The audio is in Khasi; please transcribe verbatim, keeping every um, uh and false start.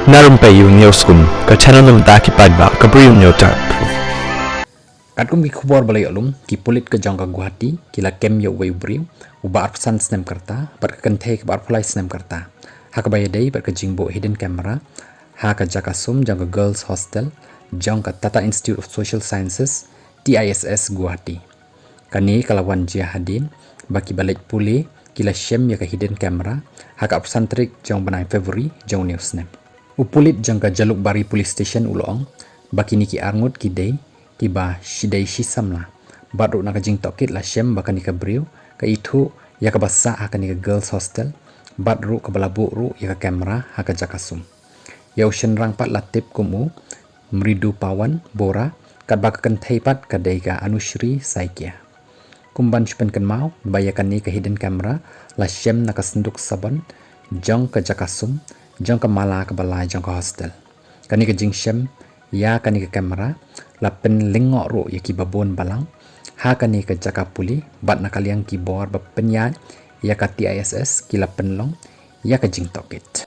Na Rympei U News Kum, ka channel na bynta ki paidbah ka briew nyo tap. Katkum ki khubor ba la ïoh lum, ki pulit ka jong ka Guwahati ki la kem ïa uwei u briew uba arphew san snem ka rta bad ka kynthei kaba arphew lai snem ka rta ha kaba ïadei bad ka jingbuh hidden camera ha ka jaka sum jong ka Girls Hostel jong ka Tata Institute of Social Sciences, T I S S, Guwahati. Kane ka la wan jia hadien ba kiba leit pule ki la shem ïa ka hidden camera ha ka arphew san tarik jong bnai February jong une u snem. U pulit jong ka Jalukbari Police Station u la ong ba kine ki arngut ki dei kiba shi dei shi samla bad ruh na ka jingtohkit la shem ba kane ka briew ka ithuh ïa kaba sah ha kane ka Girls Hostel bad ruh kaba la buh ruh ïa ka camera ha ka jaka sum. Ïa u shynrang pat la tip kum u Mridu Pawan Bora, katba ka kynthei pat ka dei ka Anushri Saikia. Kum ban shu pynkynmaw ba ïa kane ka hidden camera la shem na ka synduk sabon jong ka jaka sum jong ka mala kaba lai jong ka hostel. Kane ka jingshem ïa kane ka camera la pynlyngngoh ruh ïa kiba bun balang ha kane ka jaka pule bad na ka liang ki bor ba pynïaid ïa ka T I S S ki la pynlong ïa ka jingtohkit.